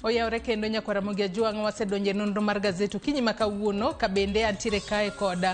Oyawre kendo nyakwar Ramogi Ajwang' wasedonjo e nonro mar gazet okinyi ma kawuono ka bende antiere kae kod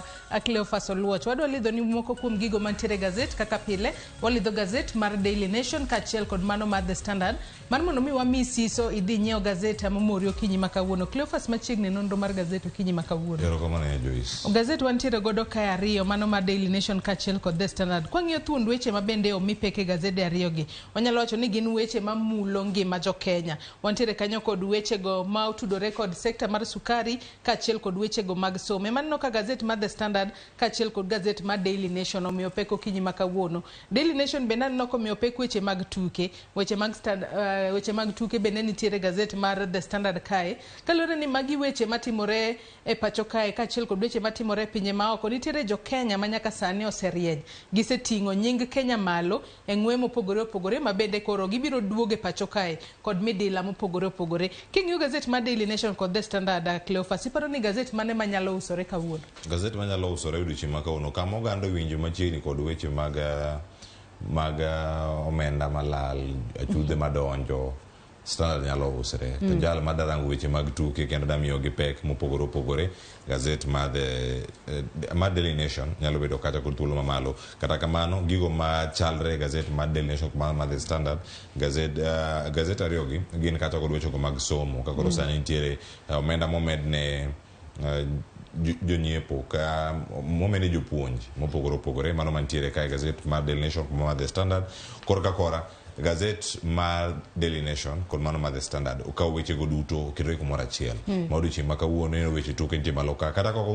Cleophas Oluoch. Wadwa lidho ni moko kuom gigo mantiere e gazet kaka pile walidho gazet mar Daily Nation kaachiel kod mano mar The Standard mar mondo mi wami siso idhi nyiew gazet momori okinyi ma kawuono. Cleophas machiegni e nonro mar gazet okinyi ma kawuono. Erokamano ya Joyce. Gazet wantiere godo kae ariyo mano mar Daily Nation kaachiel kod The Standard. Kwang'iyo thuond weche ma bende omi pek e gazede ariyogi, wanyalo wacho ni gin weche mamulo ngima jo Kenya. Wantiere kanyo kod wechego ma otudore kod sekta mar sukari kaachiel kod wechego mag somo. Ema aneno ka gazet mar The Standard kaachiel kod gazet mar Daily Nation omiyo pek okinyi ma kawuono. Daily Nation bende aneno komiyo pek weche mag tuke. Weche mag, stand, weche mag tuke bende nitiere gazet mar The Standard kae. Kaluwore ni magi weche matimore e pacho kae kaachiel kod weche matimore e pinje maoko, nitiere jo Kenya ma nyaka sani oserieny. Giseting'o nying Kenya malo e ng'we mopogore opogore ma bende koro gibiro duogo e pacho kae kod midila mopogore opogore. King'iyo gazet mar Daily Nation kod The Standard, Cleophas, iparo ni gazet mane manyalo usore kawuono? Gazet manyalo usore odiochieng' ma kawuono kama oganda owinjo machiegni kod weche mag mag omenda malal, achudhe madonjo, Standard nyalo usre. To jal ma darango weche mag tuke kendo damiyogi pek mopogore opogore, gazet mar The mar Daily Nation nyalo bedo kata kod thuolo mamalo. Kata kamano, gigo machalre e gazet mar Daily Nation kod mar The Standard, gazet gazet ariyogi gin kata kod wechego mag somo. Ka koro sani nitiere omenda momed ne jonyiepo ka momed ne jopuonj mopogore opogore mano mantiere kae gazet mar Daily Nation kod mar The Standard. Korka kora gazet mar Daily Nation kod mano mar The Standard okawo wechego duto oketogi kumoro achiel. Ma odiochieng' ma kawuono ineno weche tuke nitie malo ka kata kok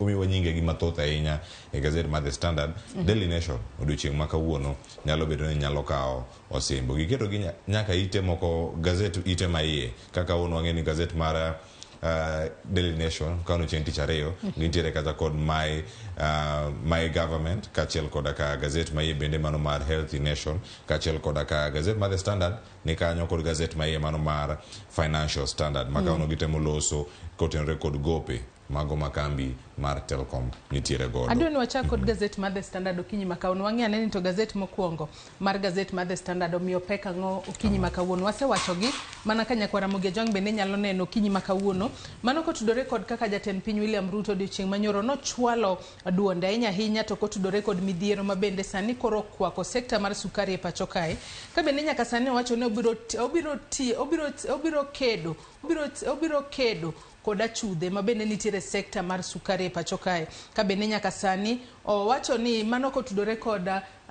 omiwa nyingegi mathoth ahinya e gazet mar The Standard, Daily Nation odiochieng' ma kawuono nyalo bedo ni nyalo kawo osimbo. Giketo gi nyaka ite moko gazet ite ma iye kaka kawuono wang'e ni gazet mar Daily Nation kawuono chieng' tich ariyo gintiere kata kod My Government kaachiel koda ka gazet ma iye bende mano mar Healthy Nation kaachiel koda ka gazet mar The Standard ni kanyo kod gazet ma iye mano mar Financial Standard ma kawuono gitemo loso kotenore kod gope mago ma kambi mar Telcom nitiere godo. Adwa ni wachak kod gazet mar The Standard okinyi ma kawuono. Wang'i ane ni to gazet mokwongo mar gazet mar The Standard omiyo pek ang'o okinyi ma kawuono. Wasewachogi mana ka nyakwar Ramogi Ajwang' bende nyalo neno okinyi ma kawuono. Mano kotudore kod kaka jatend piny William Ruto odiochieng' manyoro nochwalo duonde ahinya ahinya to kotudore kod midhiero ma bende sani koro okwako sekta mar sukari e pacho kae. Ka bende nyaka sani owacho ni obiro obiro obiro obiro kedo obiro obiro kedo kod achudhe ma bende nitiere sekta mar sukari e pacho kae. Ka bende nyaka sani owacho ni mano kotudore kod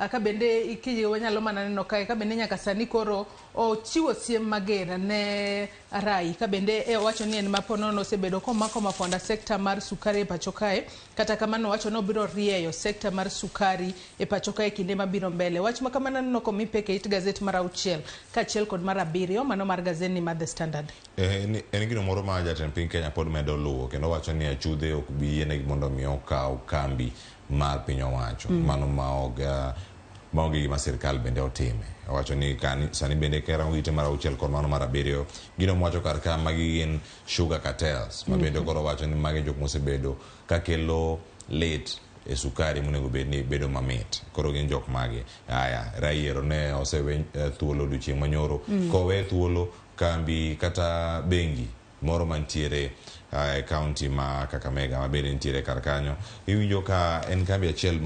ka bende wanyalo mana neno kae ka bende nyaka sani koro ochiwo siem mager ne Rai ka bende owacho ni en maponono osebedo komako mafonda sekta mar sukari e pacho kae. Kata kamano owacho ni obiro rieyo sekta mar sukari e pacho kae kinde mabiro mbele. Wach ma kamano aneno komi pek e it gazet mar auchiel kaachiel kod mar abiriyo mano mar gazedni mar The Standard. En gino moro ma jatend piny Kenya pod medo luwo kendo wacho ni achudhe ok bi yienegi mondo mi okaw kambi mar piny owacho. Mano maonge gima sirkal bende otime. Owacho ni sani bende karango ite mar auchiel kod mano mar abiriyo, gino mowacho kar ka magi gin sugar cartels ma bende koro wacho ni magi jok mosebedo kakelo lit e sukari monego bed ni bedo mamit. Koro gin jok mage. Aya, Rayiero ne osewe thuolo odiochieng' manyoro. Kowe thuolo kambi kata bengi moro mantiere e county ma Kakamega ma bende nitiere kar kanyo. Iwinjo ka en kambi achiel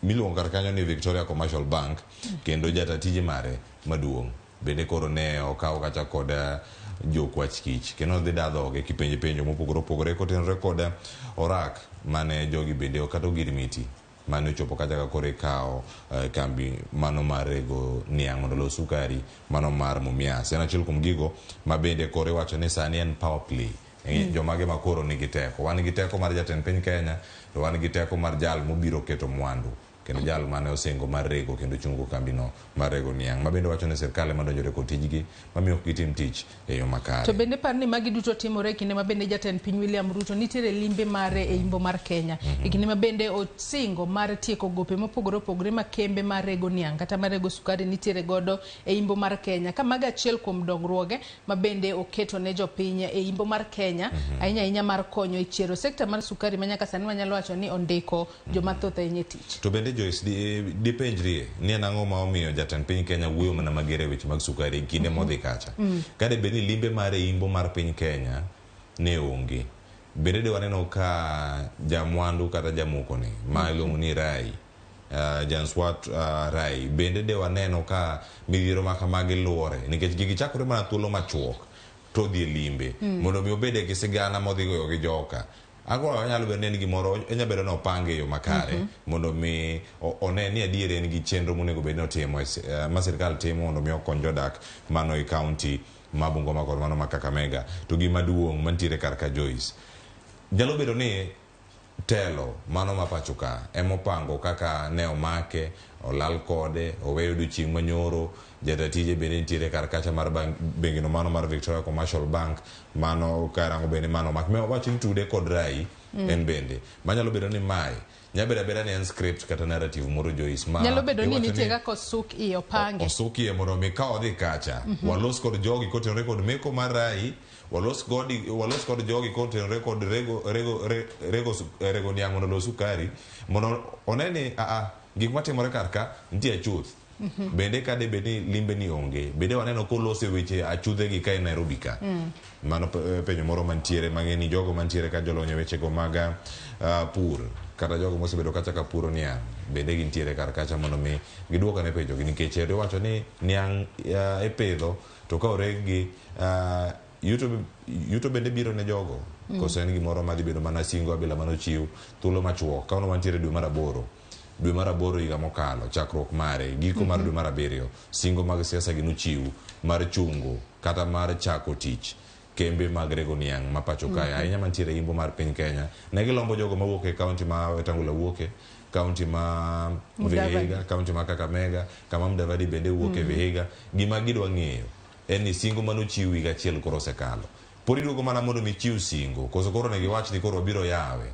miluongo kar kanyo ni Victoria Commercial Bank kendo jata tije mare maduong' bende koro ne okaw kacha kod jokwach kich kendo dhi da dhoge kipenje penjo mopogore opogore kotenore kod orak mane jogi bende kata ogirimiti mane ochopo kacha ka koro ikawo kambi mano mar rego niang' mondo olos sukari mano mar Mumias. En achiel kuom gigo ma bende koro iwacho ni sani en power play. Jomage ma koro nigi teko. Wan gi teko mar jatend piny Kenya to wan gi teko mar jal mobiro keto mwandu kendo jal mane osingo mar rego kendo chungo kambino mar rego niang' ma bende wacho ni sirkal ema donjore kod tijgi mamiyo ok gitim tich e yo makare. To bende par ni magi duto timore e kinde ma bende jatend piny William Ruto nitiere limbe mare e imbo mar Kenya. E kinde ma bende osingo mar tieko gope mopogore opogore ma kembe mar rego niang' kata mar rego sukari nitiere godo e imbo mar Kenya. Ka mago achiel kuom dongruoge ma bende oketo ne jopiny e imbo mar Kenya, ahinya ahinya mar konyo e chiero sekta mar sukari ma nyaka sani wanyalo wacho ni ondiko joma thoth ahinya e tich. To bende Joyce dipenjrie ni en ang'o ma omiyo jatend piny Kenya wuoyo mana mager e weche mag sukari e kinde modhi kacha. Ka de bed ni limbe mare imbo mar piny Kenya ne onge, bende de waneno ka jamwandu kata jamokoni ma iluongo ni Rai, Janswat Rai, bende de waneno ka midhiero ma kamagi luore nikech gigi chakore mana thuolo machuok to odhi e limbe mondo mi obede gi sigana modhi goyo gi joka. Ang'o nyalo bedo ni en gimoro onyalo bedo ni opange e yo makare mondo mi one ni adier en gi chenro monego bed ni otimo ma sirkal timo mondo mi okony jodak mano e kaunti ma Bungoma kod mano ma Kakamega. To gima duong' mantiere kar ka Joyce, nyalo bedo ni telo mano ma pacho ka emopango kaka ne omake, olal kode, oweyo odiochieng' manyoro. Jata tije bende nitiere kar kacha mar bengi no mano mar Victoria Commercial Bank, mano karango bende mano omak. Me wach ni tude kod Rai en bende manyalo bedo ni mae nyalo bedo abeda ni en script kata narrative moro Joyce ma nyalo bedo ni nitie kaka osuk iye opange. Osuk iye mondo mi ka odhi kacha walos kod jogi kotenore kod meko mar Rai, walos kod jogi kotenore kod rego niang' mondo olos sukari mondo one ni gik matimore kar ka nitie chuth. Bende ka de bed ni limbe ni onge, bende waneno kolose weche achudhe gi ka e Nairobi ka. Mano penjo moro mantiere mang'e ni jogo mantiere ka jolony e wechego mag pur kata jogo mosebedo kacha ka puro niang' bende gintiere kar kacha mondo mi giduok ane penjo gi nikech iwacho ni niang' ipidho to ka oreggi yuto bende biro ne jogo. Koso en gimoro madhi bedo mana singo abila manochiw thuolo machuok ka wantiere dwe mar aboro. Dwe mar aboro higa mokalo, chakruok mare, giko mar dwe mar abiriyo, singo mag siasa gi nochiw mar chungo kata mar chako tich kembe mag rego niang' ma pacho kae, ahinya mantiere imbo mar piny Kenya. Ne gilombo jogo mawuok e kaunti ma Wetangula wuoke, kaunti ma Vihiga, kaunti ma Kakamega, kama Mudavadi bende wuok e Vihiga. Gima gidwa ng'eyo en ni singo manochiw higa achiel koro osekalo. Pod iduogo mana mondo mi chiw singo, koso koro ne giwach ni koro wabiro yawe.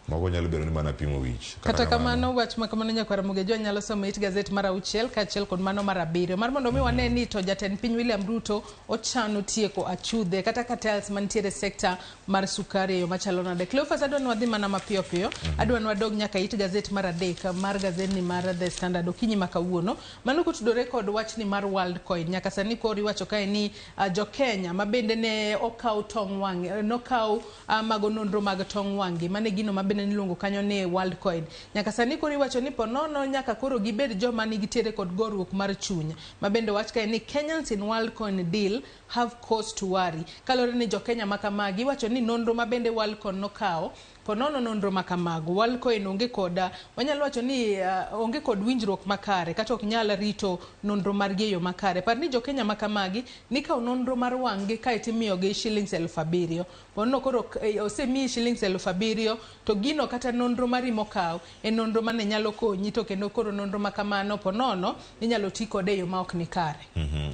Mago nyalo bedo ni mana pimo wich. Kata kamano wach ma kamano nyakwara Mugejo nyalo somo it gazet mar 6 kaachiel kod mano mar 7 mar mondo mi wane ni to jatend piny William Ruto ochano tieko achudhe kata cartels mantiere sekta mar sukari e yo machalo nade. Cleophas, adwa ni wadhi mana mapiyo piyo. Adwa ni wadog nyaka it gazet mar 3 mar gazetni mar The Standard okinyi ma kawuono. Mano kotudore kod wachni mar Worldcoin. Nyaka sani koro iwacho kae ni jo Kenya ma bende ne okaw tong wang', nokaw mago nonro mag tong wang' gi mane gino ma bende niluongo kanyo ni Worldcoin. Nyaka sani koro iwacho ni ponono nyaka koro gibed joma nigi tiere kod goruok mar chuny. Ma bende wach kae ni Kenyans in Worldcoin deal have cause to worry. Kaluwore ni jo Kenya ma kamagi iwacho ni nonro ma bende Worldcoin nokawo ponono nonro ma kamago Worldcoin onge kod wanyalo wacho ni onge kod winjruok makare kata ok nyal rito nonro margi e yo makare. Par ni jo Kenya ma kamagi nikawo nonro mar wang' gi kaeto imiyogi shillings 7,000. Ponono koro osemiyi shillings 7,000 to gino kata nonro mari mokaw en nonro mane nyalo konyi to kendo koro nonro ma kamano ponono inyalo ti kode e yo ma ok ni kare.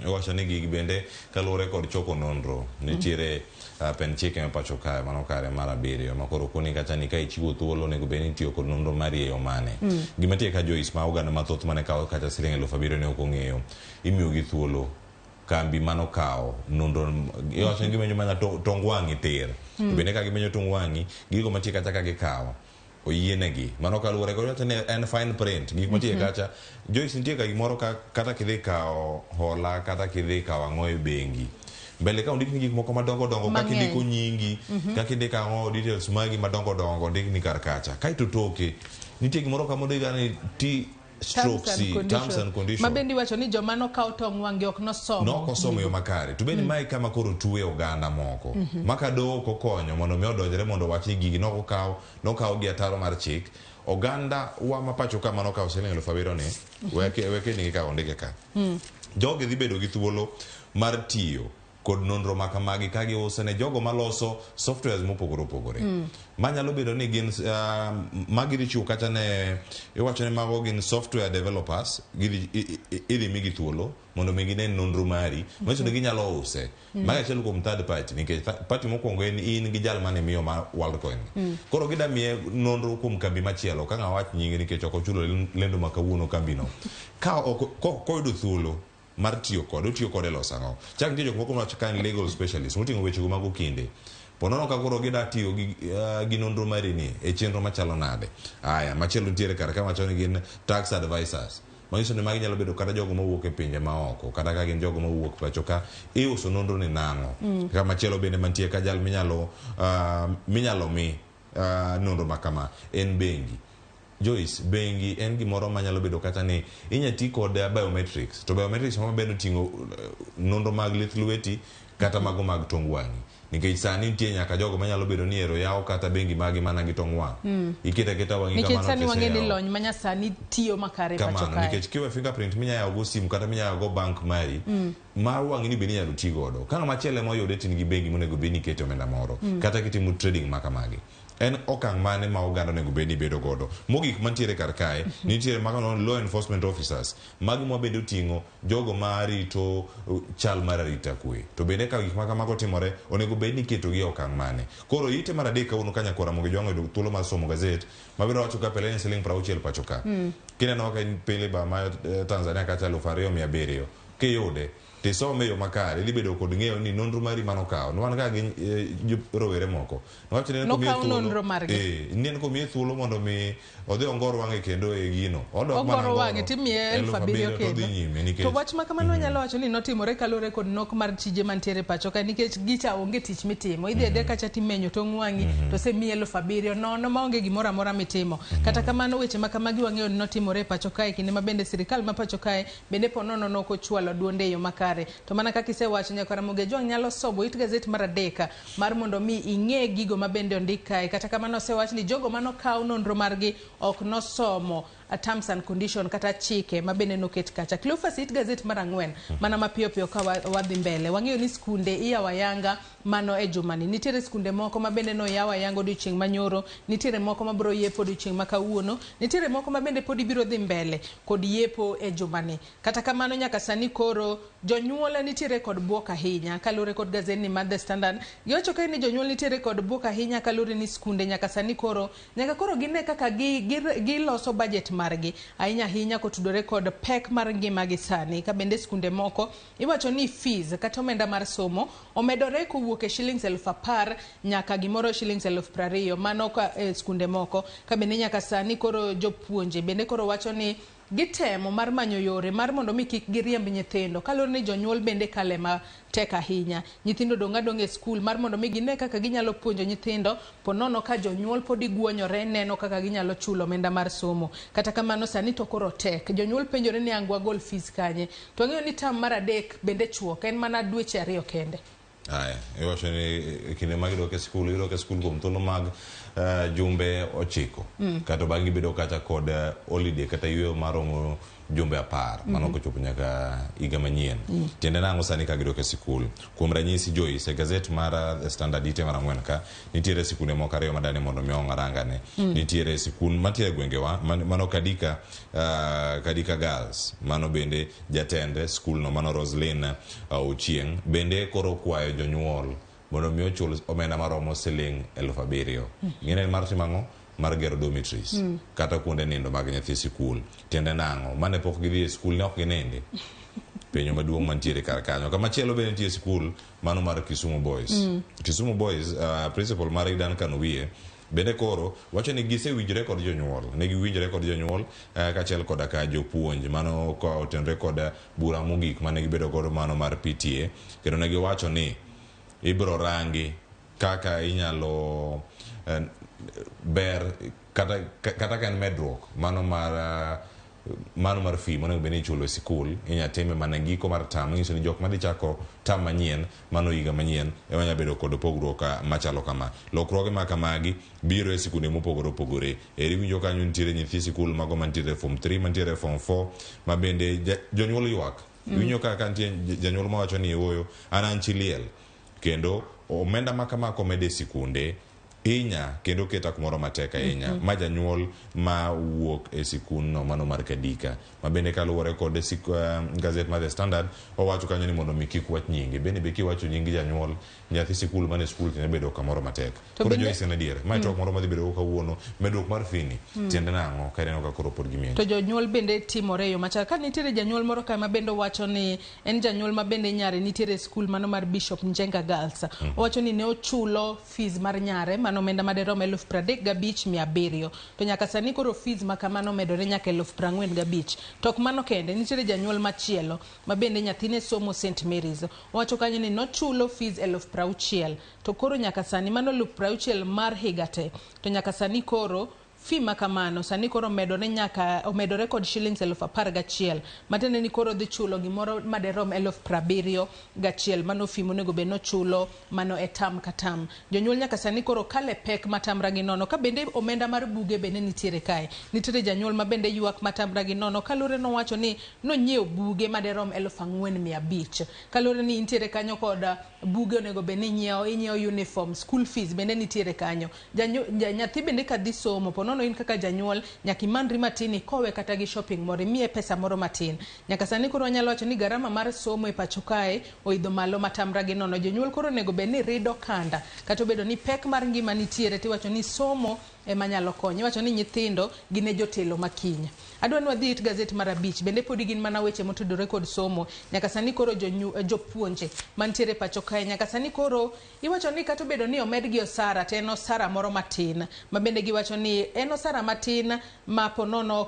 Iwacho ni gigi bende kaluwore kod choko nonro nitiere pend chike ma pacho kae mano kare mar 7 ma koro koni kacha ni ka ichiwo thuolo onego bed ni itiyo kod nonro mari e yo mane. Gima tie ka Joyce ma oganda mathoth mane kawo kacha siling 7,000 ne ok ong'eyo, imiyogi thuolo kambi manokawo nonro iwacho ni gimenyo mana tong wang'i tir. To bende ka gimenyo tong wang'i gigo mantie kacha ka gikawo oyienegi mano kaluwore kod wacho ni en fine print gik mantie kacha. Joyce nitie ka gimoro kata kidhi kawo hola kata kidhi kawo ang'o e bengi mbele ka ondikni gik moko madongo dongo kaka indiko nyingi kaka indiko ang'o details magi madongo dongo ondikni kar kacha kaeto toke nitie gimoro kama ondika ni T stroke C terms and conditions ma bende iwacho ni joma nokawo tong wang' gi ok nosomo nok osomo yo makare to bende mae kama koro tuwe oganda moko maka doho ok okonyo mondo mi odonjre mondo owach ni gigi nok okaw nokaw gi ataro mar chik. Oganda wa ma pacho ka manokawo siling 7,000 ni weke ni gikawo ondike ka jogi dhi bedo gi thuolo mar tiyo kod nonro ma kamagi ka giuso ne jogo maloso softwares mopogore opogore. Manyalo bedo ni gin ma gidhi chiwo kata ne iwacho ni mago gin software developers idhi migi thuolo mondo mi gine nonro mari manyiso ni ginyalo use. Mago achiel kuom third party nikech party mokwongo en in gi jal mane miyo ma Worldcoin. Koro gida miye nonro kuom kambi machielo ka ng'a wach nyinge nikech ok ochulo lendo ma kawuono kambi no. Ka ok koyudo thuolo mar tiyo kode otiyo kode loso ang'o. Chak nitie jok moko mawacho ka en legal specialist moting'o wechego mag okinde. Ponono ka koro gida tiyo gi, gi nonro mari ni e chenro machalo nade. Aya, machielo nitiere kar ka wacho ni gin tax advisors. Manyiso ni magi nyalo bedo kata jogo mawuok e pinje maoko, kata ka gin jogo mawuok pacho ka, iuso nonro ni nang'o. Kamachielo bende mantie ka jal minyalo, minyalo mi nonro ma kama en bengi. Joyce, bengi en gimoro manyalo bedo kata ni inya ti kod biometrics, to biometrics ma bende oting'o nonro mag lith lweti kata mago mag tong wang'i. Nikech sani nitie nyaka jogo manyalo bedo ni ero yawo kata bengi magi mana gi tong wang'. Iketo aketa wang'i Nikech kamano sani wang'e ni kiseyawo. lony manyasani tiyo makare pacho Kamano, kae. nikech kiwe fingerprint minya yawo go simu kata minya yawo go bank mari, mar wang'i ni bende inyalo ti godo. Ka ng'ama chielo ema oyude to in gi bengi monego bed ni ikete omenda moro. Kata kitimo trading ma kamagi. En okang' mane ma oganda onego bed ni bedo godo? Mogik mantiere kar kae, nitiere mago no law enforcement officers. Magi ma bende oting'o jogo ma rito chal mar arita kwe. To bende ka gik ma kamago timore, onego bed ni iketogi e okang' mane? Koro ite mar adek kawuono ka nyakwar Ramogi Jwang' oyudo thuolo mar somo gazet, mabiro wacho ka pele en siling 60 pacho ka. Kineno kaka en pile ba ma Tanzania kacha 2700. Kiyude, tisome e yo makare, idhi bedo kod ng'eyo ni nonro mari manokawo. Wan ka gi rowere moko. Nowacho ni en komiye Nokawo thuolo, nonro margi. Ni en komiye thuolo mondo mi odhi ongor wang'e kendo e gino. Odok mana Ongoro ngoro. wang'e timiye 7,000 to odhi kendo. nyime nikech To wach ma kamano wanyalo wacho ni notimore kaluwore kod nok mar tije mantiere pacho ka, nikech gicha onge tich mitimo. Idhi adhiya kacha timenyo tong' wang'i to osemiyi 7,000 nono maonge gimoro amora mitimo. Kata kamano weche ma kamagi wang'eyo ni notimore e pacho kae kinde ma bende sirikal ma pacho kae bende po nono nok ochwalo duonde e yo makare. To mana kaka isewacho, nyakwar Ramogi Ajwang' nyalo somo it gazet mar adek mar mondo mi ing'e gigo ma bende ondik kae. Kata kamano osewach ni jogo manokaw nonro margi ok nosomo terms and condition kata chike ma bende noket kacha. Cleophas, it gazet mar 4 mana mapiyo piyo ka wadhi mbele. Wang'eyo ni skunde iyawo ayanga mano e jumani. Nitiere skunde moko ma bende noyaw ayanga odiochieng' manyoro, nitiere moko mabiro yepo odiochieng' ma kawuono, nitiere moko ma bende pod ibiro dhi mbele kod yepo e jumani. Kata kamano nyaka sani koro jonyuol nitiere kod buok ahinya kaluwore kod gazetni mar The Standard. Giwacho kae ni jonyuol nitiere kod buok ahinya kaluwore ni skunde nyaka sani koro nyaka koro gine kaka giloso budget margi ahinya ahinya kotudore kod pek mar ngima gi sani. Ka bende skunde moko iwacho ni fees kata omenda mar somo omedore kowuok e shillings 10,000 nyaka gimoro shillings 20,000 mano ka e skunde moko. Ka bende nyaka sani koro jopuonje bende koro wacho ni gitemo mar manyo yore mar mondo mi kik giriemb nyithindo kaluwore ni jonyuol bende kale matek ahinya. Nyithindo dong' adong'a e skul mar mondo mi gine kaka ginyalo puonjo nyithindo po nono ka jonyuol pod iguonyore neno kaka ginyalo chulo omenda mar somo. Kata kamano sani to koro tek. Jonyuol penjore ni ang' wagol fees kanye. To wang'eyo ni term mar 3 bende chuok en mana dweche 2 kende. Aya, iwacho ni kinde ma gidok e skul, gidok e skul kuom thuolo mag jumbe 9. Kata bang' gibedo kata kod holiday kata yueyo maromo jumbe 10, mano kochopo nyaka higa manyien. Tiende nang'o sani ka gidok e sikul? Kuom ranyisi Joyce, e gazet mar The Standard ite mar 4 ka, nitiere sikunde moko 2 madani mondo mi ong'arangane. Nitiere sikul mantiere e gwengewa, mano Kadika, Kadika Girls, mano bende jatend skulno mano Roslyn Ochieng' bende koro kwayo jonyuol mondo mi ochul omenda maromo siling 7,000. Ng'ene mar timo ang'o? Mar gero dormitories kata kuonde nindo mag nyathi sikul. Tiende nang'o? Mane pok gidhi e sikul ne ok ginindi. Penjo maduong' mantiere kar kanyo. Kamachielo bende nitie sikul mano mar Kisumu Boys. Kisumu Boys, principal margi Duncan Owiye bende koro wacho ni gisewinjore kod jonyuol. Ne giwinjore kod jonyuol kaachiel koda ka jopuonj mano ka otenore kod bura mogik mane gibedo godo mano mar PTA, kendo ne giwacho ni ibiro rangi kaka inyalo ber kata ka en medruok mano mar fee monego bed ni ichulo e sikul inya time mana giko mar term, manyiso ni jok madhi chako term manyien mano higa manyien ema nyalo bedo kod pogruok machalo kama. Lokruoge ma kamagi biro e sikunde mopogore opogore. Eri winjo kanyo nitiere nyithi sikul mago mantiere form 3, mantiere form 4 ma bende jonyuol ywak. Iwinjo ka nitie janyuol mawacho ni ooyo an an chi liel kendo omenda ma kama komed e sikunde Hinya kendo keta kumoro matek ahinya. Ma janyuol ma wuok e sikundno mano mar Kadika, ma bende kaluwore kod gazet mar The Standard, owacho kanyo ni mondo mi kik wach nyinge. Bende be kiwacho nying janyuol nyathi sikul mane skul to nyalo bedo kamoro matek. To Koro bende- Joyce, en adier mae twak moro madhi bedo go kawuono. Medruok mar fee tiende nang'o ka ineno ka koro pod gimienjo? To jonyuol bende timore e yo machal. Ka nitiere janyuol moro kae ma bende owacho ni en janyuol ma bende nyare nitiere e skul mano mar Bishop Njenga Girls. Owacho ni ne ochulo fees mar nyare mano omenda maderom 35,700, to nyaka sani koro fees ma kamano omedore nyaka 45,000. To ok mano kende, nitiere janyuol machielo ma bende nyathine somo St Mary's. Owacho kanyo ni nochulo fees 60,000, to koro nyaka sani mano 60,000 mar higa te, to nyaka sani koro fee ma kamano sani koro omedore nyaka omedore kod shillings 11,000, matiende ni koro dhi chulo gimoro maderom 71,000. Mano fee monego bed nochulo mano e tam ka tam. Jonyuol nyaka sani koro kale pek matamra gi nono. Ka bende omenda mar buge bende nitiere kae, nitiere janyuol ma bende ywak matamra gi nono kaluwore nowacho ni nonyiewo buge maderom 4,500. Kaluwore ni nitiere kanyo kod buge onego bed ni inyiewo, inyiewo uniform, school fees bende nitiere kanyo. Nyathi bende kadhi somo, ponono in kaka janyuol nyaka imanri matin, ikowe kata gi shopping moro, imiye pesa moro matin. Nyaka sani koro wanyalo wacho ni garama mar somo e pacho kae oidho malo matamra gi nono. Jonyuol koro onego bed ni rido kanda, kata obedo ni pek mar ngima nitiere, tiwacho ni somo ema nyalo konyo. Iwacho ni nyithindo gin e jotelo makiny. Adwa ni wadhi it gazet mar 5, bende podi gin mana weche motudore kod somo. Nyaka sani koro jopuonje mantiere pacho kae nyaka sani koro iwacho ni kata obedo ni omedgi osara, to en osara moro matin, ma bende giwacho ni en osara matin ma ponono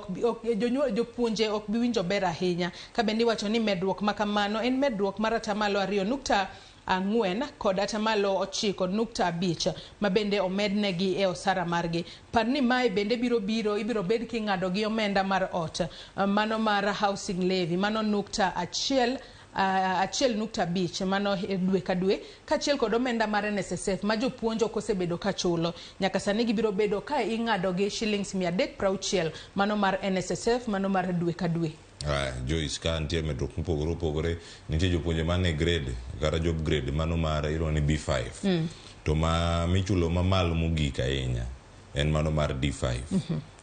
jopuonje ok bi winjo ber ahinya. Ka bende iwacho ni medruok ma kamano en medruok mar atamalo 2.4 kod atamalo 9.5 ma bende omednegi e osara margi. Par ni mae bende biro biro ibiro bed king'ado gi omenda mar ot, mano mar housing levy, mano nukta achiel 1.5 mano dwe ka dwe, kaachiel kod omenda mar NSSF ma jopuonj ok osebedo ka chulo. Nyaka sani gibiro bedo ka ing'ado gi shillings 360, mano mar NSSF, mano mar dwe ka dwe. Aya, Joyce, ka nitie medruok mopogore opogore, nitie jopuonje man e grade kata job grade mano mar iluongo ni B5, to ma michulo mamalo mogik ahinya en mano mar D5.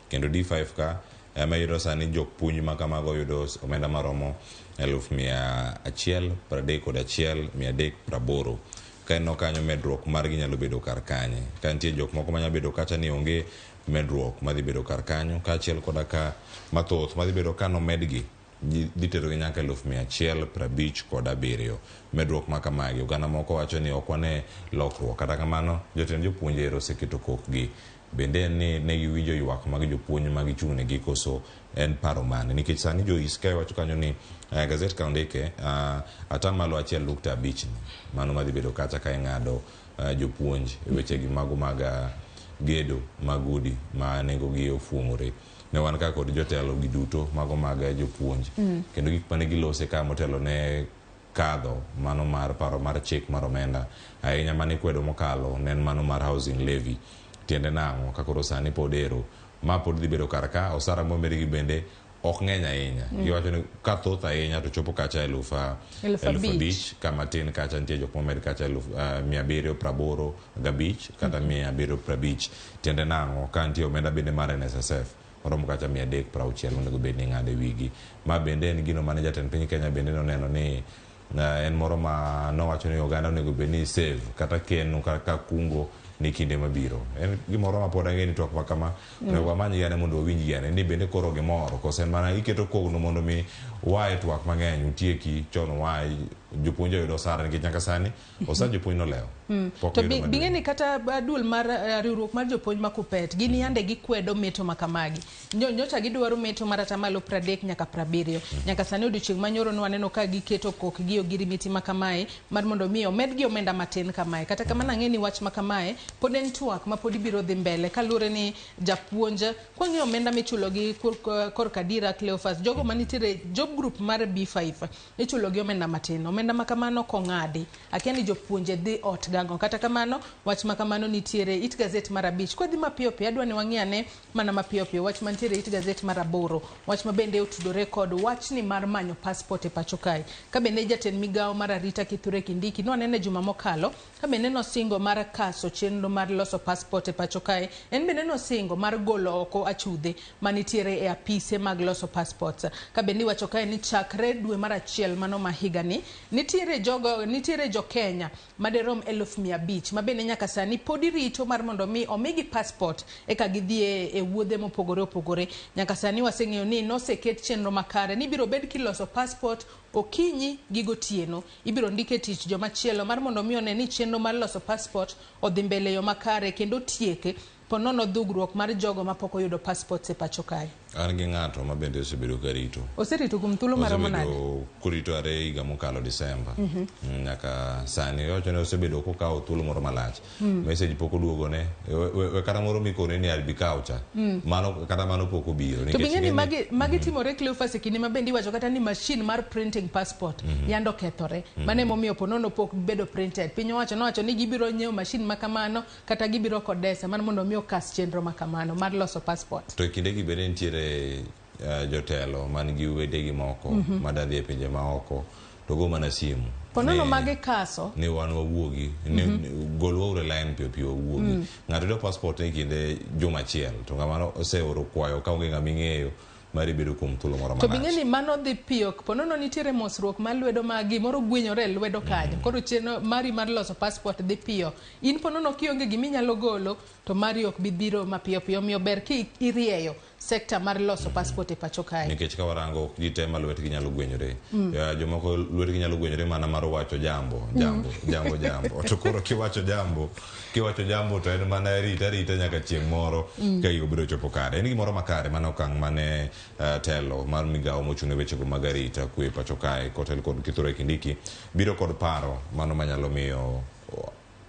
Kendo D5 ka ema yudo sani jopuonj ma kamago yudo omenda maromo 131,380. Ka ineno kanyo medruok margi nyalo bedo kar kanye? Ka nitie jok moko manyalo bedo kacha ni onge medruok madhi bedo kar kanyo, kaachiel koda ka mathoth madhi bedo ka nomedgi dhi terogi nyaka 157,000. Medruok ma kamagi oganda moko wacho ni ok wane lokruok. Kata kamano jotend jopuonje ero oseketo kokgi. Bende en ni ne giwinjo ywak mag jopuonj ma gichung' negi, koso en paro mane? Nikech sani Joyce ka iwacho kanyo ni gazet ka ondike atamalo 1.5 ni mano madhi bedo kacha ka ing'ado jopuonj e wechegi mago mag gedo mag udi ma nengogi ofuong'ore. Ne wan ka kod jotelo gi duto mago mag jopuonj, kendo gik mane gilose ka motelo ne kadho mano mar paro mar chik mar omenda ahinya mane kwedo mokalo ne en mano mar housing levy. Tiende nang'o ka koro sani pod ero ma pod dhi bedo kar ka osara momedgi bende ok ng'eny ahinya? Giwacho ni ka thoth ahinya to chopo kacha 5,000. 5,000, kama tin kacha nitie jok momed kacha 785 kata 750. Tiende nang'o ka nitie omenda bende mar NSSF oromo kacha 360 onego bed ni ing'ado e wigi? Ma bende en gino mane jatend piny Kenya bende noneno ni en moro ma nowacho ni oganda onego bed ni save kata keno kaka kungo ni kinde mabiro. En gimoro ma pod ang'e ni twak ma kama onego wamany gi ane mondo wawinj gi ane ni bende koro gimor, koso en mana iketo kogno mondo mi wae twak mang'eny utieki chon wae jopuonj oyud osara, nikech nyaka sani osar jopuonj nolewo. Pok To giyudo maduong'. Bing'e ni kata duol mar riwruok mar jopuonj ma KUPPET gin yande gikwedo meto ma kamagi. Nyocha gidwaro meto mar atamalo 30 nyaka 70. Nyaka sani odiochieng' manyoro ne waneno ka giketo kokgi ogirimiti ma kamae mar mondo mi omedgi omenda matin kamae. Kata kamano ang'e ni wach ma kamae pod en twak ma pod biro dhi mbele kaluwore ni japuonj kwang'iyo omenda michulo gi korka dira Cleophas, jogo manitiere job group mar B5 ichulo gi omenda matin. Omenda Omenda ma kamano kong'adi, akia ni jopuonje dhi ot gang'o. Kata kamano, wach ma kamano nitiere it gazet mar abich. Kwadhi mapiyo piyo, adwa ni wang'i ane mana mapiyo piyo wach mantiere it gazet mar aboro. Wach ma bende otudore kod wachni mar manyo passport e pacho kae. Ka bende jatend migawo mar arita Kithure Kindiki nwanene juma mokalo, ka bende nosingo mar kaso chenro mar loso passport e pacho kae, en bende nosingo mar golo oko achudhe manitiere e apise mag loso passports. Ka bende iwacho kae ni chakre dwe mar achiel mano ma higani, nitiere jogo, nitiere jo Kenya maderom 500,000 ma bende nyaka sani podi rito mar mondo mi omigi passport eka gidhi e wuodhe mopogore opogore. Nyaka sani waseng'eyo ni noseket chenro makare ni ibiro bed kiloso passport okinyi gi gotieno. Ibiro ndik e tich joma chielo mar mondo mi one ni chenro mar loso passport odhi mbele e yo makare kendo otieke ponono dhugruok mar jogo mapok oyudo passports e pacho kae. An gi ng'ato ma bende osebedo ka rito. Oserito kuom thuolo maromo nade? Osebedo korito are higa mokalo Disemba. Nyaka sani owacho ni osebedo kokawo thuolo moro malach. Message pok oduogone. We kata moro mikone ni abi kaw cha. Mano kata mano pok obiro. To bing'e ni magi timore Cleophas e kinde ma bende iwacho kata ni machine mar printing passport yando okethore. Mano emomiyo ponono pok bedo printed. Piny owacho nowacho ni gibiro nyiewo machine ma kamano kata gibiro kodesa mar mondo mi okas chenro ma kamano mar loso passport. To e kindegi bende nitiere jotelo man gi wedegi moko madadhi e pinje maoko to go mana simu. Ponono magi kaso. Ni wan wawuogi, ni golwa uru e line piyo piyo wawuogi. Ng'ato yudo passport e kinde juma achiel to ng'ama oseoro kwayo ka onge ng'ama ing'eyo mari bedo kuom thuolo moro To bing'e malach. ni mano dhi piyo ponono nitiere mosruok mar lwedo ma gimoro gwenyore e lwedo kanyo. Koro chenro mari mar loso passport dhi piyo. In ponono kionge giminyalo golo to mari ok bi biro mapiyo piyo. Omiyo ber ki irieyo sekta mar loso passport e pacho kae. Nikech ka warango ok ji te ma lwetgi nyalo gwenyore. Jomoko lwetgi nyalo gwenyore mana mar wacho jambo, jambo, jambo, jambo. To koro kiwacho jambo, kiwacho jambo to en mana rita rita nyaka chieng' moro ka gigo biro chopo kare. En gimoro makare mano okang' mane telo mar migawo mochung' ne wechego mag arita kwe pacho kae kotel kod Kithure Kindiki biro kod paro mano manyalo miyo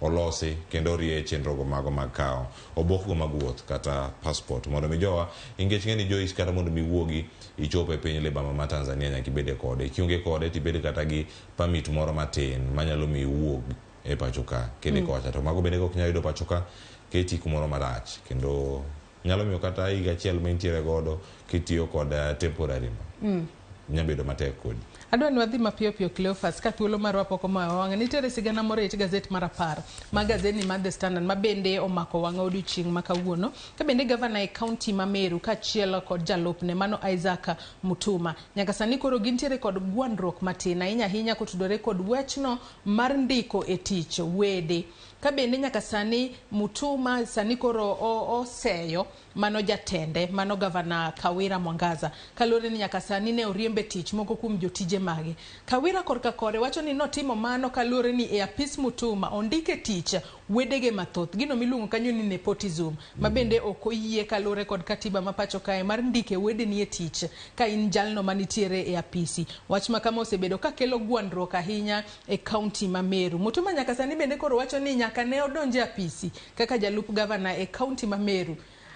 olosi kendo orie chenrogo mago mag kawo obokgo mag wuoth kata passport mondo mi jowa nikech ng'e ni Joyce kata mondo mi wuogi ichop e piny libamba ma Tanzania nyaka ibede kode kionge kode tibed kata gi permit moro matin manyalo miyo iwuog e pacho ka kidhi kocha to mago bende ok nyal yudo pacho ka keti kumoro marach kendo nyalo miyo kata higa achiel ma intiere godo kitiyo kod temporary no nyalo bedo matek kodi. Adwa ni wadhi mapiyo piyo Cleophas ka thuolo marwa pok omayo wang'e. Nitiere sigana moro e it gazet mar 10 ma gazet mar The Standard ma bende omako wang'a odiochieng' ma kawuono. Ka bende gavana e kaunti ma Meru kaachiel kod jalupne mano Isaac Mutuma. Nyaka sani koro gintiere kod gwandruok matin ahinya ahinya kotudore kod wachno mar ndiko e tich wede. Ka bende nyaka sani Mutuma sani koro oseyo mano jatende mano gavana Kawira Mwangaza kaluwore ni nyaka sani ne oriembe tich moko kuom jotije mage. Kawira korka kore wacho ni notimo mano kaluwore ni e apis Mutuma ondike tich wedege mathoth gino miluongo kanyo ni nepotism ma bende ok oyie kaluwore kod katiba ma pacho kae mar ndike wedeni e tich ka in jalno manitiere e apisi. Wach ma kama osebedo kakelo gwandruok ahinya e kaunti ma Meru. Mutuma nyaka sani bende koro wacho ni nyaka ne odonje apisi kaka jalup gavana e kaunti ma Meru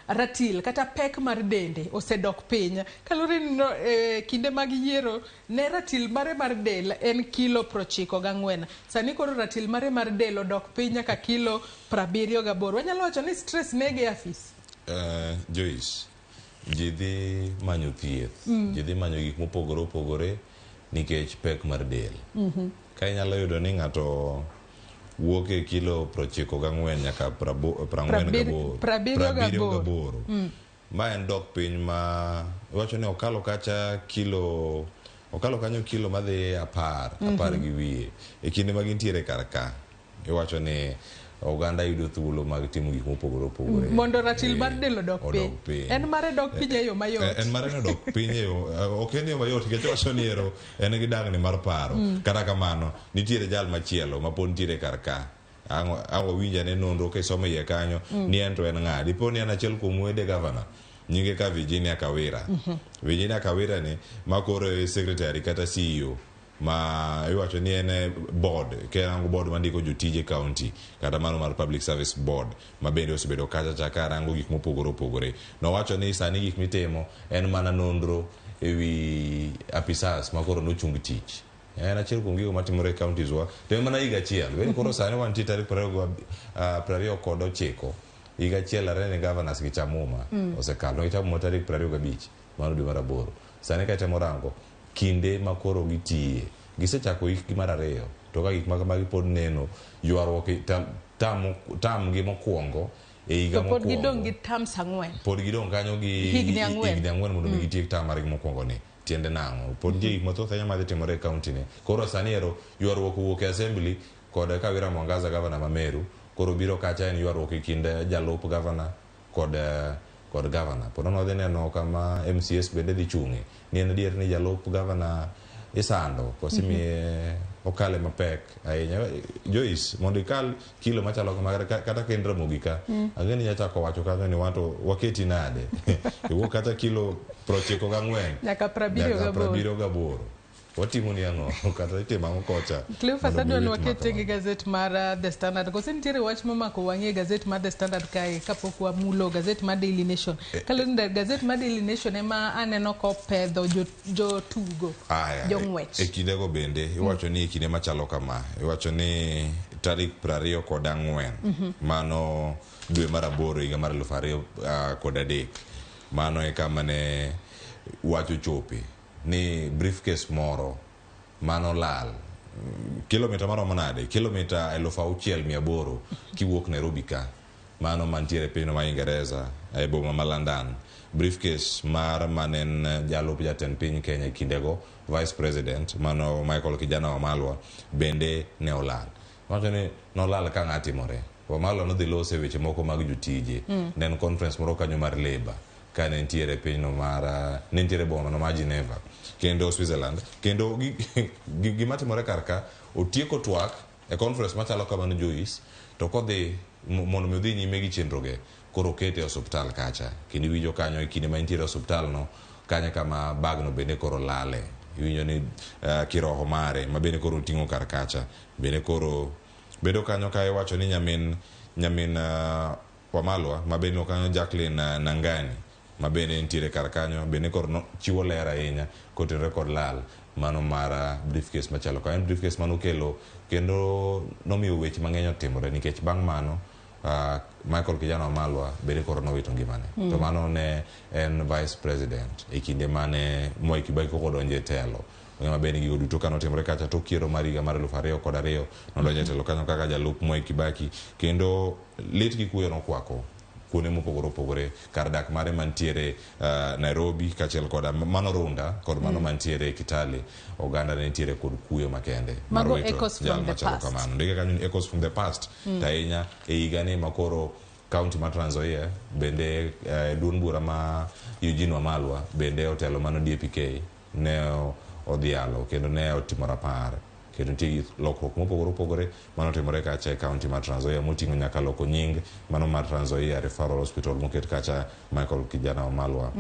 ratil kata pek mar dende osedok piny kaluwore ni kinde mag yiero ne ratil mare mar del en kilo 94. Sani koro ratil mare mar del odok piny nyaka kilo 78. Wanyalo wacho ni stress nege e afis. Joyce, ji dhi manyo thieth, ji dhi manyo gik mopogore opogore nikech pek mar del. Ka inyalo yudo ni ng'ato wuok e kilo 94 nyaka 48. 78. Ma en dok piny ma iwacho ni okalo kacha kilo okalo kanyo kilo madhi 10 gi wiye e kinde ma gintiere kar ka iwacho ni oganda yudo thuolo mag timo gik mopogore opogore mondo ratil mar del odok piny. En mare dok piny e yo mayot. En mare no dok piny e yo ok en yo mayot nikech owacho ni ero en gi dangni mar paro. Kata kamano nitiere jal machielo ma pod nitiere kar ka ang' wawinj ane nonro kisomo iye kanyo ni en to en ng'a dipo ni en achiel kuom wede gavana nyinge ka Virginia Kawira. Virginia Kawira ni ma koro e secretary kata CEO ma iwacho ni en e board kerango board mandiko jotije county kata mano mar public service board ma bende osebedo kacha cha karango gik mopogore opogore. Nowacho ni sani gik mitimo en mana nonro ewi apisas ma koro nochung tich. En achiel kuom gigo matimore e counties wa. To en mana higa achiel. Weni koro sani wantie tarik 29, higa achiel are ne governors gi cham muma osekalo. Ne gichamo muma tarik 25 mano dwe mar aboro. Sani ka itemo rango kinde ma koro gitiye, gisechako hikgi mar ariyo, to ka gik ma kamagi pod neno, ywaruok tam gi mokwongo e higa To pod gidong' mokwongo gi terms 4. Pod gidong' kanyo gi Higni 4. Higni 4 mondo mi gitiek term margi mokwongo ni. Tiende nang'o? Pod nitie gik mathoth ahinya madhi timore e county ni. Koro sani ero ywaruok owuok e assembly kod Kawira Mwangaza, governor ma Meru. Koro biro kacha en ywaruok e kind jalup governor kod governor. Pod wadhi neno kama MCS bende dhi chung'e. Ni en adier ni jalup governor isando koso imiye okale mapek ahinya. Joyce, mondo ikal kilo machalo kama kata ka in Ramogi ka, ang'e ni inyachako wacho kanyo ni wanto waketi nade. Iwuok kata kilo 94 Nyaka 78. Nyaka 78. Watimo ni ang'o? Kata itimo ang'o kocha? Cleophas, mondo mi adwa ni wit waket tenge makamano. gazet mar The Standard. Kose nitiere wach momako wang'i e gazet mar The Standard kae kapok wamulo gazet mar Daily Nation? Kaluwore ni gazet mar Daily Nation ema aneno kopedho jotugo, Aya, jong'wech. E kindego bende iwacho ni e kinde machalo kama, iwacho ni tarik 24 mano dwe mar aboro higa mar 2003, mano e kama ne wach ochope ni briefcase moro mano lal kilomita maromo nade, kilomita 6800 kiwuok Nairobi ka, mano mantiere e pinyno ma Ingereza e boma ma London. Briefcase mar manen jalup jatend piny Kenya e kindego, vice president mano Michael Kijana Wamalwa, bende ne olal. Wacho ni nolal ka ng'a timore. Wamalwa nodhi lose weche moko mag jotije. Ne en conference moro kanyo mar Labour ka ne nitiere pinyno mar ne nitiere boma no mar Geneva kendo Switzerland. Kendo gima timore kar ka, otieko twak e conference machalo kamano, Joyce, to kodhi mondo mi odhi nyime gi chenroge, koro okete e osuptal kacha. Kendo iwinjo kanyo e kinde ma entiere e osuptal no kanyo kama bag no bende koro lale. Iwinjo ni kiroho mare ma bende koro oting'o kar kacha bende koro bedo kanyo ka iwacho ni nyamin Wamalwa ma bende kanyo Jacqueline Nangani ma bende nitiere kar kanyo bende koro no, chiwo ler ahinya kotenore kod lal mano mar briefcase machalo ka en briefcase manokelo kendo nomiyo weche mang'eny otimore, nikech bang' mano Michael Kijana Wamalwa bende koro nowito ngimane. To mano ne en vice president e kinde mane Mwai Kibaki kok odonjo e telo. Ng'ama bende gigo duto kanotimore kacha tok yiero mar higa mar 2002, nodonjo e telo kanyo kaka jalup Mwai Kibaki, kendo lit gi kuyo nokwako kuonde mopogore opogore, kar dak mare mantiere Nairobi kaachiel koda mano Runda kod mano mantiere Kitale. Oganda ne nitiere kod kuyo makende mar Mago wito echoes jal from the machalo past. kamano. Ndike kanyo ni echoes from the past. To ahinya e higani makoro county mar Trans Nzoia bende duond bura ma Eugene Wamalwa bende otelo, mano DAP-K, ne odhialo kendo ne otimo rapar, kendo nitie lokruok mopogore opogore manotimore kacha e county mar Trans Nzoia, moting'o nyaka loko nying mano mar Trans Nzoia Referral Hospital moket kacha Michael Kijana Wamalwa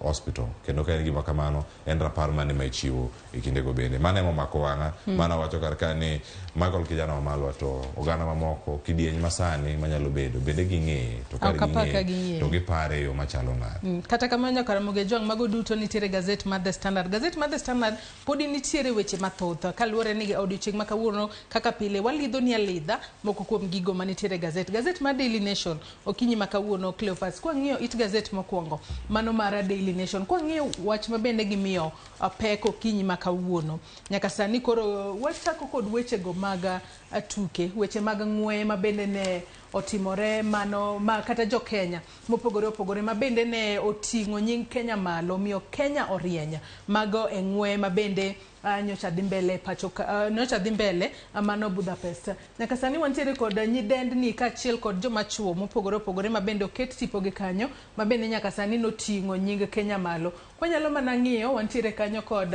Hospital. Kendo ka en gima kamano, en rapar mane ma ichiwo e kindego bende mano ema omako wang'a. Mana wacho kar ka ni Michael Kijana Wamalwa to oganda mamoko kidieny masani manyalo bedo bende ging'eye, to kar Ok apar ka ging'eye ging'eye. to gipare e yo machalo nade. Kata kamano, nyaka Ramogi Ojwang', mago duto nitiere e gazet mar The Standard. Gazet mar The Standard podi nitiere weche mathoth kaluwore ni odiochieng' ma kawuono kaka pile walidho ni alidha moko kuom gigo manitiere e gazet. Gazet mar Daily Nation okinyi ma kawuono, Cleophas, kwang'iyo it gazet mokwongo mano mar Daily Nation, kwang'iyo wach ma bende gimiyo pek okinyi ma kawuono nyaka sani, koro wachako kod wechego mag tuke, weche mag ng'weye ma bende ne otimore mano ma kata jo Kenya mopogore opogore ma bende ne oting'o nying Kenya malo, miyo Kenya orieny mago e ng'weye ma bende nyocha dhi mbele pacho ka, nyocha dhi mbele mano Budapest. Nyaka sani wantiere kod nyidendni kaachiel kod joma chuo mopogore opogore ma bende oket tipogi kanyo ma bende nyaka sani noting'o nying Kenya malo. Kwanyalo mana ng'iyo, wantiere kanyo kod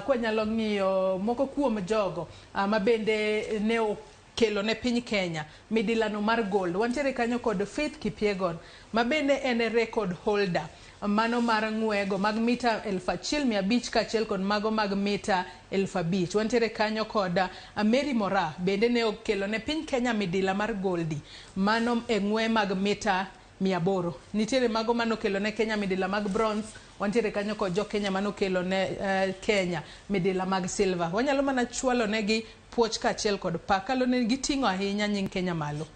kwanyalo ng'iyo moko kuom jogo ma bende ne okelo ne piny Kenya midilano mar gold. Wantiere kanyo kod Faith Kipyegon ma bende en record holder mano mar ng'wego mag mita 1500 kaachiel kod mago mag mita 5000. Wantiere kanyo kod Mary Moraa bende ne okelo ne piny Kenya midila mar goldi mano e ng'we mag mita 800. Nitiere mago manokelo ne Kenya midila mag bronze. Wantiere kanyo kod jo Kenya manokelo ne Kenya midila mag silver. Wanyalo mana chwalo negi puoch kaachiel kod pak kaluwore ni giting'o ahinya nying Kenya malo.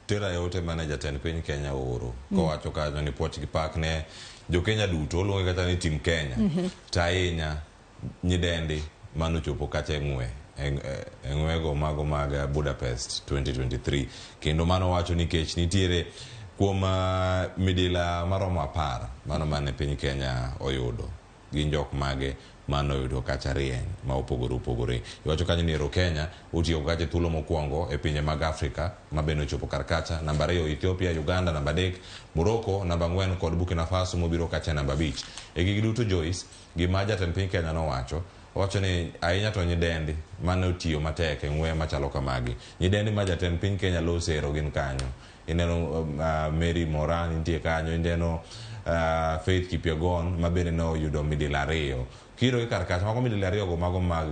Tera e ote mane jatend piny Kenya ooro kowacho kanyo ni puoch gi pak ne jo Kenya duto oluonge kata ni team Kenya to ahinya nyidendi manochopo kacha e ng'we e ng'wego mago mag Budapest 2023 kendo mano wacho nikech nitiere kuom midila maromo 10 mano mane piny Kenya oyudo gin jok mage manoyudo kacha rieny ma opogore opogore. Iwacho kanyo ni ero Kenya otieko kacha thuolo mokwongo e pinje mag Afrika ma bende ochopo kar kacha. Namba 2 Ethiopia, Uganda namba 3, Morocco namba 4 kod Burkina Faso mobiro kacha namba 5. E gigi duto Joyce, gima jatend piny Kenya nowacho, owacho ni ahinya to nyidendi mane otiyo matek e ng'we machalo kamagi. Nyidendi ma jatend piny Kenya lose ero gin kanyo. Ineno Mary Moran nitie kanyo, ineno Faith Kipyegon ma bende noyudo midila 2. Kiro gi kar kacha mago midila 2 go mago mag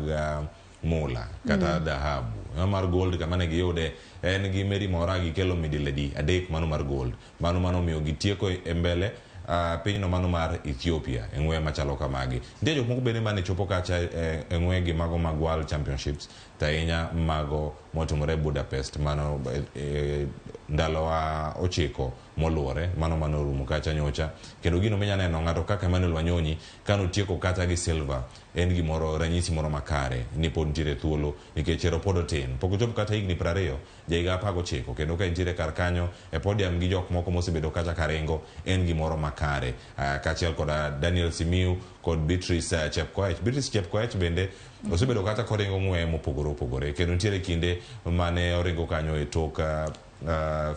mula kata dhahabu. Mar gold kama ne giyude en gi Mary Moran gikelo midila 3 mano mar gold. Mano mano miyo gitieko e mbele pinyno mano mar Ethiopia e ng'we machalo kamagi. Nitie jok moko bende mane chopo kacha e ng'we gi mago mag World Championships to ahinya mago motimore Budapest mano ndalo 9 moluwore mano mano orumo kacha nyocha. Kendo gino minya neno ng'ato kaka Emmanuel Wanyonyi kanotieko kacha gi silver en gimoro ranyisi moro makare ni pod nitiere thuolo nikech ero pod otin pok ochopo kata higni 20 jahiga 19 kendo ka intiere kar kanyo e podium gi jok moko mosebedo kacha karingo en gimoro makare kaachiel kod Daniel Simiyu kod Beatrice Chepkoech. Beatrice Chepkoech bende osebedo kacha koringo ng'weye mopogore opogore kendo nitiere kinde mane oringo kanyo e tok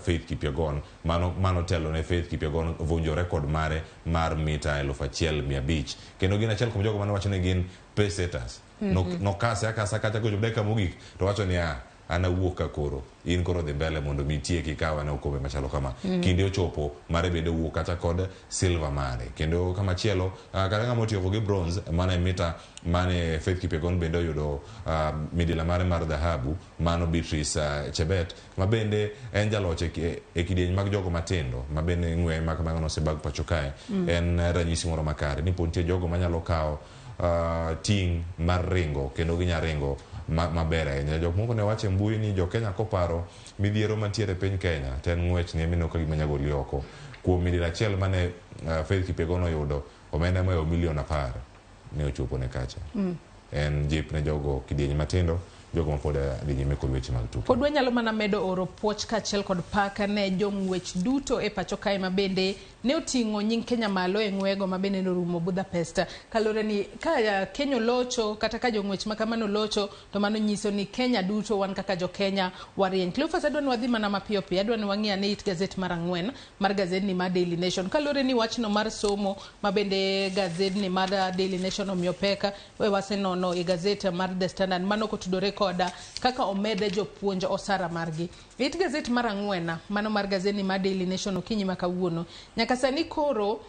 Faith Kipyegon mano telo ne Faith Kipyegon vunjo rekod mare mar mita 1500 kendo gin achiel kuom jogo mane wacho ni gin pace setters. Nokase akasa kacha kochopo dakika mogik to wacho ni an awuok ka koro in koro dhi mbele mondo mi itieki ikaw ane okombe machalo kama. Kinde ochopo mare bende owuok kata kod silver mare. Kendo kamachielo kata ng'ama otieko gi bronze mane mita mane Faith Kipyegon bende oyudo midila mare mar dhahabu mano Beatrice Chebet ma bende en jaloch e kidieny mag jogo matindo ma bende ng'we mag mago nosebag pacho kae. En ranyisi moro makare ni pod nitie jogo manyalo kawo ting' mar ringo kendo ginya ringo maber ahinya. Jok moko ne wacho e mbui ni jo Kenya koparo midhiero mantiere e piny Kenya to en ng'wech ni emineno ka gima nyagoli oko. Kuom midila achiel mane Faith Kipyegon oyudo omenda mohewo milion 10 ne ochopo ne kacha. En jip ne jogo kidieny matindo, jogo mapod dhi nyime kod weche mag tuke. Pod wanyalo mana medo oro puoch kaachiel kod pak ne jong'wech duto e pacho kae ma bende ne oting'o nying Kenya malo e ng'wego ma bende norumo Budapest. Kaluwore ni ka Kenya olocho kata ka jong'wech ma kamano olocho to mano nyiso ni Kenya duto wan kaka jo Kenya warieny. Cleophas, adwa ni wadhi mana mapiyo piyo, adwa ni wang'i ane it gazet mar 4 mar gazedni mar Daily Nation. Kaluwore ni wachno mar somo ma bende gazedni mar Daily Nation omiyo pek, we wasenono e gazet mar The Standard mano kotudore koda kaka omede jopuonj osara margi. It gazet mar 4 mano mar gazedni mar Daily Nation okinyi ma kawuono. Nyaka sani koro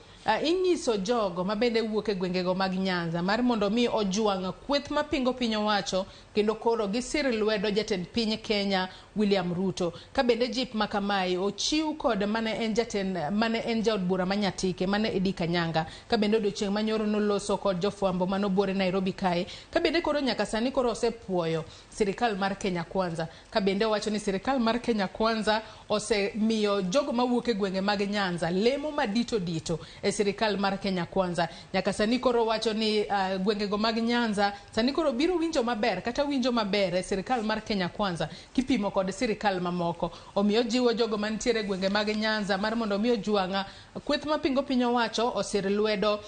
inyiso jogo mabende wuok e gwengego mag Nyanza mar mondo mi ojwang' kweth mapingo piny owacho kendo koro gisir lwedo jatend piny Kenya William Ruto. Ka bende jip ma kamae ochiw kod mane en jatend mane en jaod bura ma Nyatike mane Eddy Kanyanga. Ka bende odiochieng' manyoro noloso kod jofwambo manobuore Nairobi kae. Ka bende koro nyaka sani koro osepuoyo sirikal mar Kenya Kwanza. Ka bende owacho ni sirikal mar Kenya Kwanza osemiyo jogo mawuok e gwenge mag Nyanza lemo madito dito e sirikal mar Kenya Kwanza. Nyaka sani koro wacho ni gwengego mag Nyanza sani koro biro winjo maber kata winjo maber e sirikal mar Kenya Kwanza kipimo kod sirikal mamoko. Omiyo jiwo jogo mantiere e gwenge mag Nyanza mar mondo mi ojwang' kweth mapingo piny owacho osir lwedo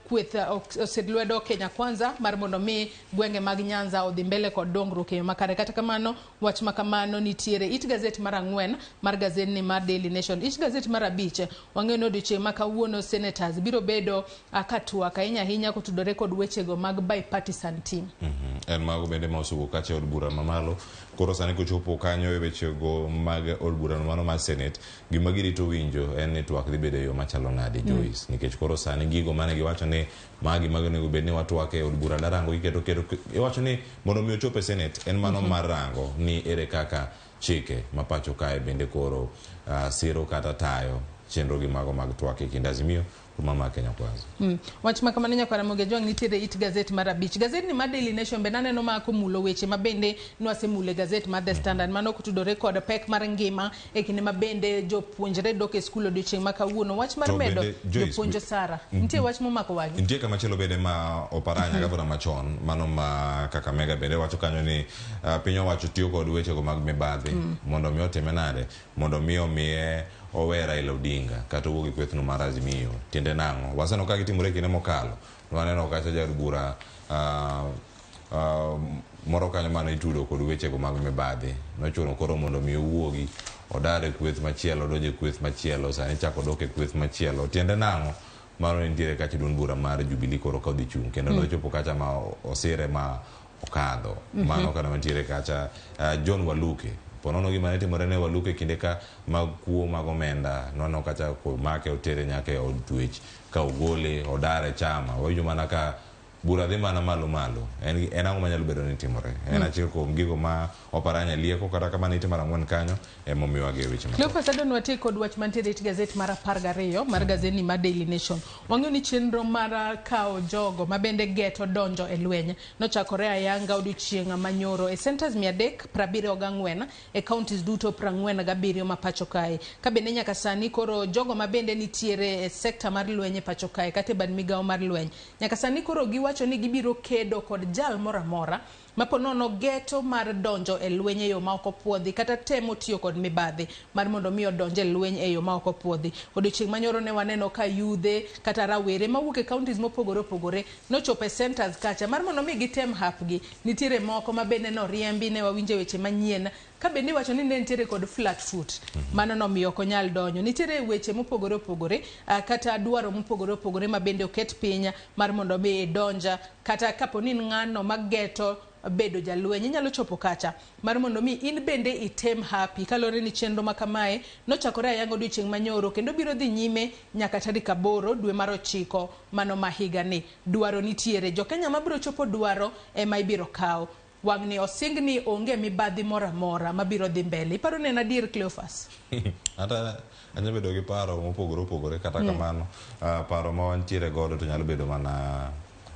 kweth osir lwedo Kenya Kwanza mar mondo mi gwenge mag Nyanza odhi mbele kod dongruok e yo makare. Kata kamano wach ma kamano nitiere it gazet mar 4 mar gazedni mar Daily Nation. It gazet mar 5 wang'eyo ni odiochieng' ma kawuono senators biro bedo ka twak ahinya ahinya kotudore kod wechego mag bipartisan team. En mago bende ma osewuok kacha e od bura mamalo. Koro sani kochopo kanyo e wechego mag od bura mano mar Senate, gima girito winjo en ni twak dhi bedo e yo machalo nade Joyce, nikech koro sani gigo mane giwacho ni magi mago onego bed ni watwak e od bura darango giketo keto iwacho ni mondo mi ochop e Senate en mano mar rango ni ere kaka chike ma pacho kae bende koro siro kata tayo chenro gi mago mag twak e kind Azimio Kuma mar Kenya Kwanza. Wach ma kamano nyakwara Ramogi Ajwang' nitiere it gazet mar abich. Gazetni mar Daily Nation bende aneno ma komulo weche ma bende nwasemulo e gazet mar The Standard. Mano kotudore kod pek mar ngima e kinde ma bende jopuonjre dok e skul odiochieng' ma kawuono. Wach mar To medo bende, Joyce, jopuonj osara. Nitie wach momako wang'i? Nitie kama chielo bende ma Oparanya gavana machon mano ma Kakamega bende wacho kanyo ni piny owacho tiyo kod wechego mag mibadhi mondo mi otime nade mondo mi omiye owe Raila Odinga kata owuog e kwethno mar Azimio. Tiende nang'o? Waseneno ka gitimore e kinde mokalo. Nwaneno kacha jaod bura moro kanyo mane itudo kod wechego mag mibadhi. Nochuno koro mondo mi owuogi odar e kweth machielo odonj e kweth machielo sani chako odok e kweth machielo. Tiende nang'o? Mano nitiere kacha duond bura mar Jubilee koro ka odhi chung' kendo nochopo kacha ma osire ma okadho. Mano kata mantiere kacha John Waluke. Ponono gima ne timore ne Waluke kinde ka mag kuo mag omenda nwaneno kacha komake otere nyaka e od twech ka ogole odar e chama. Wawinjo mana ka bura dhi mana malo malo. En ang'o manyalo bedo ni timore? En achiel kuom gigo ma Oparanya lieko kata kamano ite mar ang'wen kanyo emomiwa gi weche mathoth. Cleophas Adon watie kod wach mantiere it gazet mar 12 mar gazetni mar Daily Nation. Wang'eyo ni chenro mar kawo jogo ma bende geto donjo e lweny nochakore ayanga odiochieng' manyoro e centers 374 e counties duto 47 ma pacho kae. Ka bende nyaka sani koro jogo ma bende nitiere e sekta mar lweny e pacho kae kata e bad migawo mar lweny nyaka sani koro giwacho ni gibiro kedo kod jal moro amora ma ponono geto mar donjo e lweny e yo ma ok opuodhi kata temo tiyo kod mibadhi mar mondo mi odonj e lweny e yo ma ok opuodhi. Odiochieng' manyoro ne waneno ka yudhe kata rawere mawuok e counties mopogore opogore nochopo e centers kacha mar mondo mi gitem hapgi. Nitiere moko ma bende noriembi ne wawinjo weche manyien ka bende iwacho ni ne nitiere kod flat foot mano nomiyo ok onyal donjo. Nitiere weche mopogore opogore kata dwaro mopogore opogore ma bende oket piny mar mondo mi idonja kata kapo ni in ng'ano mageto bedo jalweny inyalo chopo kacha mar mondo mi in bende item happy kaluwore ni chenro ma kamae nochakore ayanga odiochieng' manyoro kendo biro dhi nyime nyaka tarik 8 dwe mar 9 mano ma higani. Dwaro nitiere jokenya mabiro chopo dwaro ema ibiro kawo. Wang'ni osing ni onge mibadhi moro amora mabiro dhi mbele. Iparo ni en adier Cleophas? Ata anyalo bedo gi paro mopogore opogore kata kamano paro ma wantiere godo to nyalo bedo mana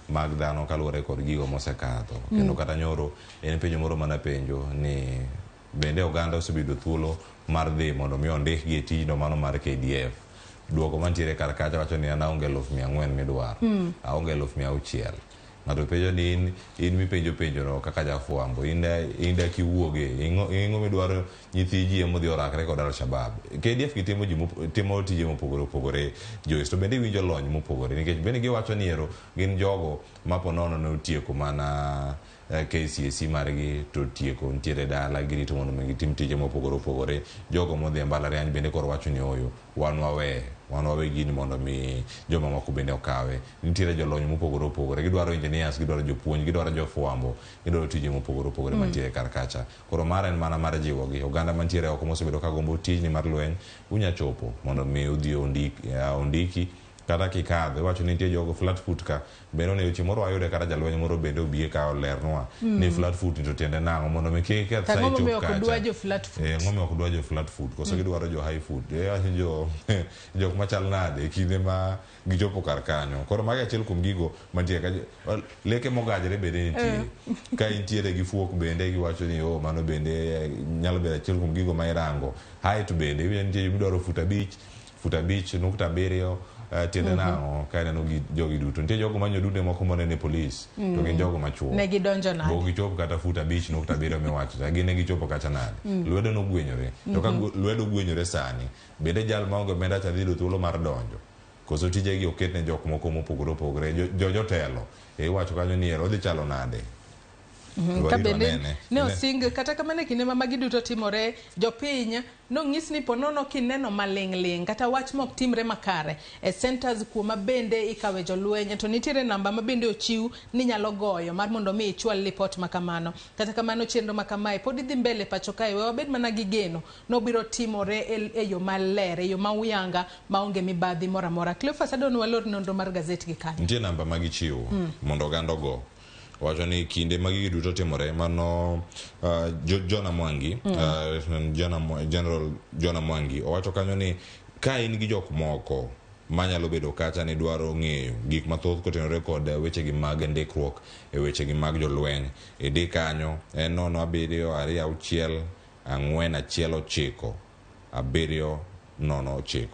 mag dhano kaluwore kod gigo mosekadho. Kendo kata nyoro en penjo moro mana penjo ni bende oganda osebedo thuolo mar dhi mondo mi ondikgi e tijno mano mar KDF. Duoko mantiere kar kacha wacho ni an aonge 4,000 midwaro. Aonge 6,000. Ng'ato penjo ni in mipenjo penjo no kaka jafwambo in dak iwuoge ing'o midwaro nyithi ji emodhi orakre kod Al-Shabaab. KDF gi timo tije mopogore opogore Joyce, to bende iwinjo lony mopogore nikech bende giwacho ni ero gin jogo ma ponono ne otieko mana KCSE margi to tieko nitiere dala girito mondo mi gitim tije mopogore opogore. Jogo modhi e mbalariany bende koro wacho ni oyo wan wawe gini mondo mi joma moko bende okawe. Nitiere jolony mopogore opogore, gidwaro engineers, gidwaro jopuonj, gidwaro jofwambo, gidwaro tije mopogore opogore mantiere kar kacha. Koro mara en mana mar jiwogi oganda mantiere oko mosebedo ka gombo tijni mar lweny unya chopo mondo mi udhi ondiki kata kikadho. Iwacho ni nitie jogo flat foot ka bende onego chieng' moro wayude kata jalweny moro bende obi ka olernwa ni flat foot to tiende nang'o mondo mi kik keth sa Ang'o momiyo ichop ok dwa kacha. jo flat foot? Ang'o momiyo ok dwa jo flat foot? Koso gidwaro jo high foot? Jo jok machal nade e kinde ma gichopo kar kanyo. Koro mago achiel kuom gigo mantie ka leke mogajre bende nitie. Ka intiere gi fuok bende giwacho ni oh mano bende nyalo bedo achiel kuom gigo ma irango. Height bende iwinjo nitie midwaro fut 5, fut 5.7 tiende nang'o ka ineno gi jogi duto. Nitie jogo manyo dunde moko monene polis to gin jogo machuo. Ne gidonjo nade? Bo gichopo kata fut 5.7 miwacho cha. Gin ne gichopo kacha nade? Lwedo nogwenyore. To ka lwedo ogwenyore sani, bende jal maonge omenda cha dhi yudo thuolo mar donjo. Koso tijegi oket ne jok moko mopogore opogore. Jotelo iwacho kanyo ni ero odhi chalo nade? Ka bende ne osing kata kamano e kinde ma magi duto timore jopiny nong'is ni ponono kineno maling' ling' kata wach mok timre makare e centers kuoma bende ikawe jolweny to nitiere namba ma bende ochiw ni nyalo goyo mar mondo mi ichwal lipot ma kamano. Kata kamano chenro ma kamae pod dhi mbele pacho kae we wabed mana gi geno nobiro timore e yo maler e yo ma uyanga maonge mibadhi moro amora. Cleophas adwaro ni walor nonro mar gazet gi kanyo. Nitie namba ma gichiwo mondo oganda ogo. Wacho ni kinde ma gigi duto timore mano Jonah Mwangi, General Jonah Mwangi owacho kanyo ni ka in gi jok moko manyalo bedo kacha ni dwaro ng'eyo gik mathoth kotenore kod wechegi mag ndikruok e wechegi mag jolweny. Idi kanyo en 0 7 2 6 4 1 9 7 0 9.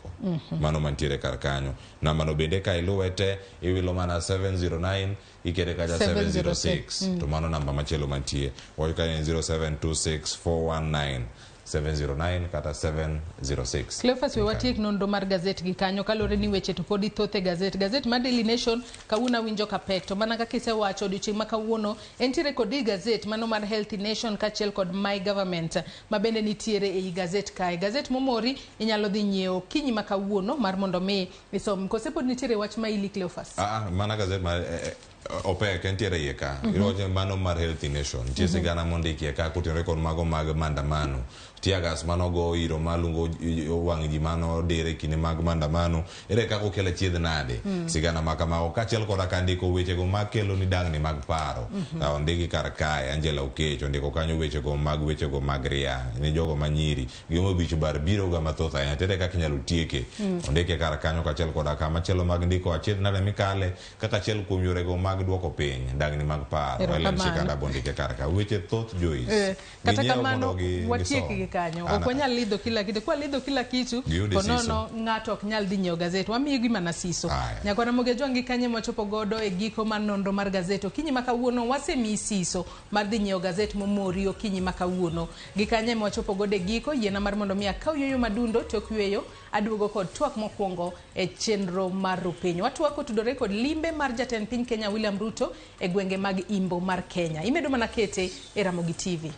Mano mantiere kar kanyo. Nambano bende ka iluwe te iwilo mana 709 ikete kacha 706 to mano namba machielo mantie. Wacho ka en 0726 419 709 kata 706. Cleophas, we watiek nonro mar gazet gi kanyo kaluwore ni weche to podi thoth e gazet. Gazet mar Daily Nation kawuono awinjo ka pek to mana kaka isewacho odiochieng' ma kawuono entiere kod e-gazet mano mar Healthy Nation kaachiel kod My Government ma bende nitiere ei gazet kae. Gazet momori inyalo dhi nyiewo okinyi ma kawuono mar mondo mi isom. Kose pod nitiere wach ma ili Cleophas? Mana gazet mar opek entiere iye ka. Iwacho mano mar Healthy Nation. Nitie sigana mondikie ka kotenore kod mago mag maandamano. Tear gas manogo iro malungo wang' ji manodire kinde mag maandamano. Ere kaka okel achiedh nade? Sigana ma kamago kaachiel koda ka ndiko wechego makelo ni dangni mag paro. Ondiki kar kae Angela Okech ondiko kanyo wechego mag wechego mag ria ni jogo manyiri. Gimomiyo wich bar biro ga mathoth ahinya. To ere kaka inyalo tieke? Ondike kar kanyo kaachiel koda kamachielo mag ndiko achiedh nade mikale kaka achiel kuom yorego mag duoko piny dangni mag paro. Helen Shikanda bondike kar ka. Weche thoth Joyce. Kata kamano watiek gi kanyo. Ok wanyal lidho kila kitu. Kwa lidho kila kitu to nono ng'ato ok nyal dhi nyiewo gazet. Wamiyo gi mana siso. Nyakwar Ramogi Ajwang' gi kanye mwachopo godo e giko mar nonro mar gazet. Okinyi ma kawuono wasemiyi siso mar dhi nyiewo gazet momori okinyi ma kawuono. Gi kanye mwachopo godo e giko, yiena mar mondo mi akaw yueyo madundo tok yueyo aduogo kod twak mokwongo e chenro mar Rupiny. Watwak otudore kod limbe mar jatend piny Kenya William Ruto e gwenge mag Imbo mar Kenya. Imedo mana kete e Ramogi TV.